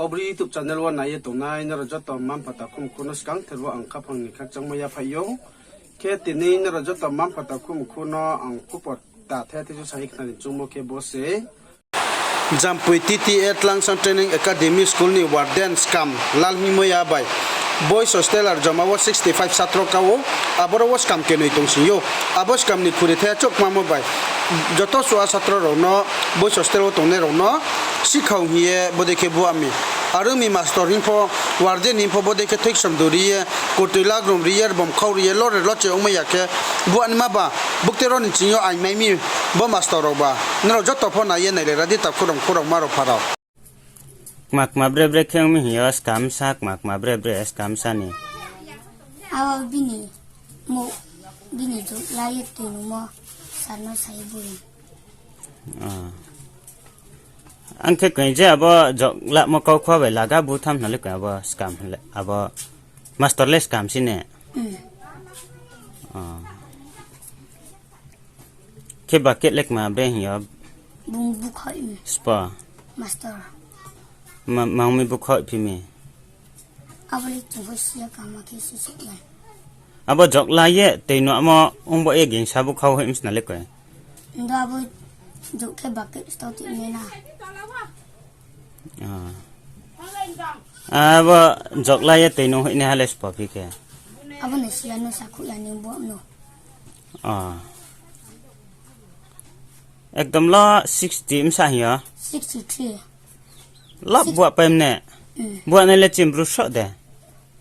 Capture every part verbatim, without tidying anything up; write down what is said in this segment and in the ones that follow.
Kaubru YouTube channel wo nai ye tongnai nrao joto mma mpha takhu mkhu no skangther wo ang khaphang ni khakchangmo yaphaih ou. Khe tini nrao joto mma mpha takhu mkhu no ang khupor ta the theisu sa ye khna ni choungmo khe bo se. Jampui T T A Tlangsang Training Academy School ni warden skam Lalhingmoya bai boys hostel rjoma wo sixty five satro ka ou, aboro wo skam kenoi tongsing ou. Abo skam ni khuri thai chouh kmamo bai joto sua satro rao no boys hostel wo tongnai rao no sikhao hing ye bodei khe bua mi. Are ong mi mastor hing pho, warden hing pho bodei khe thoiksom du ri ye, kutoi lagrum ri ye, bom khau ri ye, lore loche ongmai ya khe, bua ni ma ba, buktei rao ni ching yo aing mai mi, bo mastor rao ba. Nrao joto pho nai ye nailai ra di, takhu rao, mkhu rao, mma rao, mpha rao. Kma kma bre bre khe ong mi hing yo, skam sa, kma kma bre bre skam sa ni. Abo bini mo, bini jok la ye tui nungmo, sir no sa ye bui. Ah. Ang khe koi je abo jok lamo kau khua bai laga bu tham hna le koi abo skam le, abo mastor le skam si ne? Hmm. Ah. Khe bucket le kma bre hing yo? Bung bukhaoh mi. Spo? Mastor. Ma, mang mi bukhaoh phi mi? Abo le chung pho si ya kama khe si si ya. Abo jok la ye tui no amo ong bo ye gingsa bukhaoh hoih msna le koi. Ndo abo jok khe bucket stau tui me na. Ah. Abo jok la ye tui no hoih nai ha le spo phi khe. Abo no si ya no sakhuh ya ni bo no. Ah. Ekdom lo sixty msa hing yo? Sixty three. Lo buah paim ne? Hmm. Buah nai le chim bru soh de?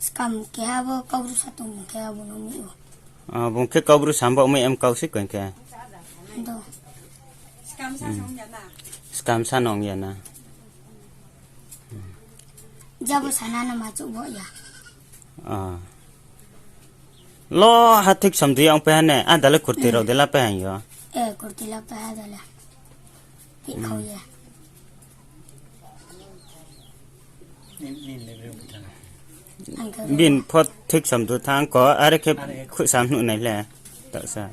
Skam keha bo kaubru sa tong khe abo no mi ou. Ah, bung khe kaubru sam bo mui em kau si koi khe. Ando. Hmm. Skam sa nong ya na. Jabo sana na ma chouh bo ya. Ah. Lo ha thik som di ong pe ha ne, ada le kurti rao de la pe ha yo. Eh, kurti la pe ha da le. Ti khau ye. Bin pho thik som du thang ko, are khe khuh sam nuh nai le. Tau sa.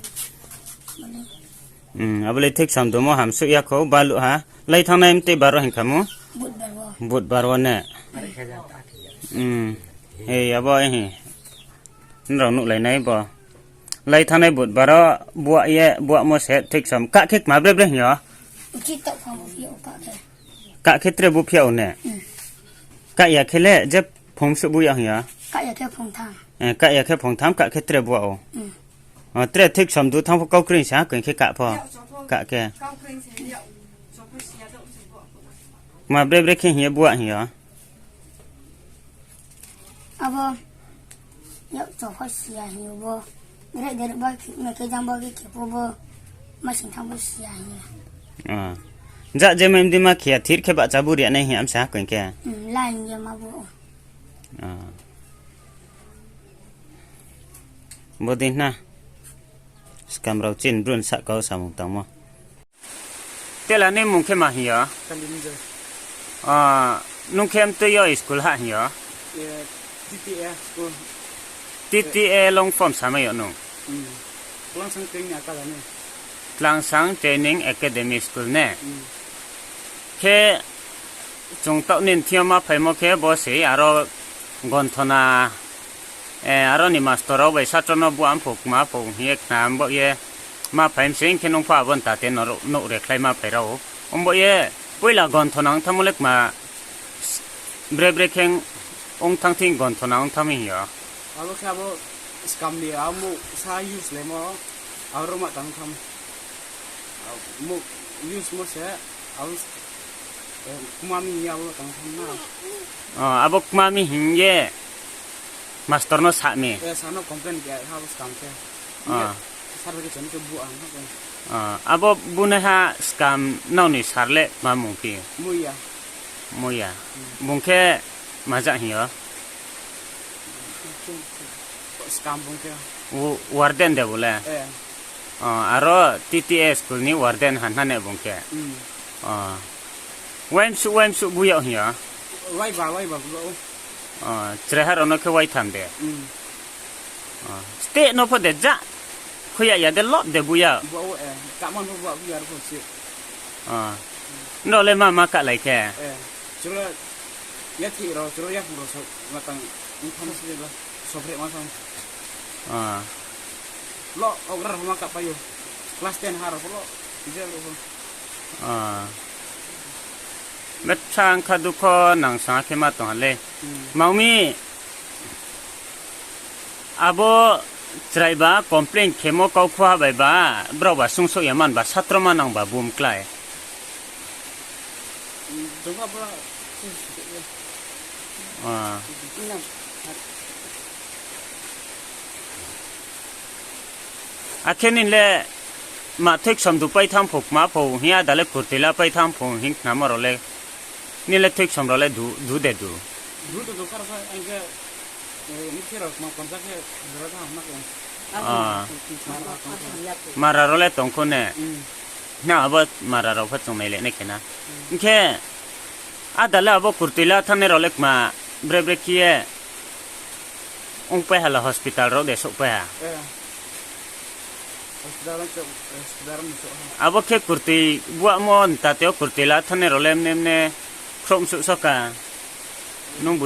Hmm, abo le thik sam du mo ham suh ya kho, baluh ha. Lai thangnai mte baro hing kha mo? Budbar wo. Budbar wo ne? Hmm. Hei, abo hi. Nrao nuhlai nai bo. Lai thanai budbar wo buah ye, buah mo se thik sam. Kah khe kma bre bre hing yo? Uchi taoh phang bo phi ya o kah khe. Kah khe tre bu phi ya o ne? Hmm. Kah ya khe le je phung suh bu ya hing yo? Kah ya khe phung tham. Eh, kah ya khe phung tham, kah khe tre buah o. Hmm. O, tre thik som du thang pho kau kring sa, kring khe kah pho. Kah khe. Kma bre bre khe hing ye buah hing yo. Abo, yak chok pho si ya hing yo bo. Dere dere bo khe, me khe jang bo khe khe pho bo. Ma sing thang bo si ya hing yo. Ah. Ja je me mdi ma khe ya thir khe bahcha bu ri ya nai hing amsa kring khe. Hmm, la hing ye ma bo. Ah. Bodei hna. Skam rao chin brun sahka wo samung tangmo. Tela ni mung khe ma hing yo? Kalimjoy. Ah, nung khe mtui yo school ha hing yo? Eh, T T A school. T T A long form samai yo nung? Hmm. Tlangsang Training Academy. Tlangsang Training Academy School ne? Hmm. Khe chung taoh ni thing yo ma phaimo khe bo se aro gonthona, eh, aro ni mastor rao bai satro no buah mpho kma pho hing ye khna bo ye ma phai mse hing khe nung pho abo ni tate no nouh rekhlai ma phai rao. Ombo ye poila gonthona ong thanngmo le kma bre bre khe ong thanng thing gonthona ong thanng mi hing yo. Abo khe abo skam ni amo sa use laimo, abo rao ma tang tham. Abo use mo se, abo, eh, kma mi hing ye abo tang tham na. O, abo kma mi hing ye mastor no sa mi? Eh, sir no complain khe ha abo skam khe. Ah. Sir bai khe chani khe bu ang ha. Ah, abo bunaiha skam nrao ni sir le ma mung phi? Muya. Muya. Hmm. Bung khe maja hing yo? Skam bung khe. Warden de bo le? Eh. Ah, aro T T A school ni warden ha hna ne bung khe? Hmm. Ah. Waimsuh, waimsuh bu yag hing yo? Waiba, waiba bu yag ou. Ah, chraiha rao no khe waitham de? Hmm. Ah, steh no pho de ja. Khuya ya de lop de bu yag. Bu yag ou, eh. Kahman pho bu yag, bu yag ro pho se. Ah. Nrao le ma ma kahlai khe? Eh. Chung le Yathih rao, chro yaphung rao so, matang, ongtham si la, sobreh ma thang. Ah. Lo, ogra rao ma kapai ou. Class ten ha rao pho lo, result rao pho. Ah. Bethsa ongkha dukho nang sa khe ma tong ha le. Hmm. Mami, abo chrai ba complain khemo kau khuha bai ba, brao ba sungsouh ya man ba, satro ma nang ba bum klái. Jongha bra, Ah. Akhe nini le ma thoiksom du paitham pho kma pho hing ya, da le kurtoi la paitham pho hing khnamo rao le. Nini le thoiksom rao le du, du de du. Du de du, kar sa, ang khe, eh, mkhe rao kma konsa khe, jora da hamna khe. Ah. Mara rao le tong kho ne. Hmm. Na abo mara rao pho chung nai le nai khe na. Hmm. Hing khe, ada le abo kurtoi la thanngnai rao le kma bre bre khe ye ongpai ha la hospital rao de souhpai ha. Eh. Hospital rao chouh, hospital rao ni chouh ha. Abo khe kurtoi buahmo ntate wo kurtoi la thanngnai rao le mne mne khrouh msuh soka. Nung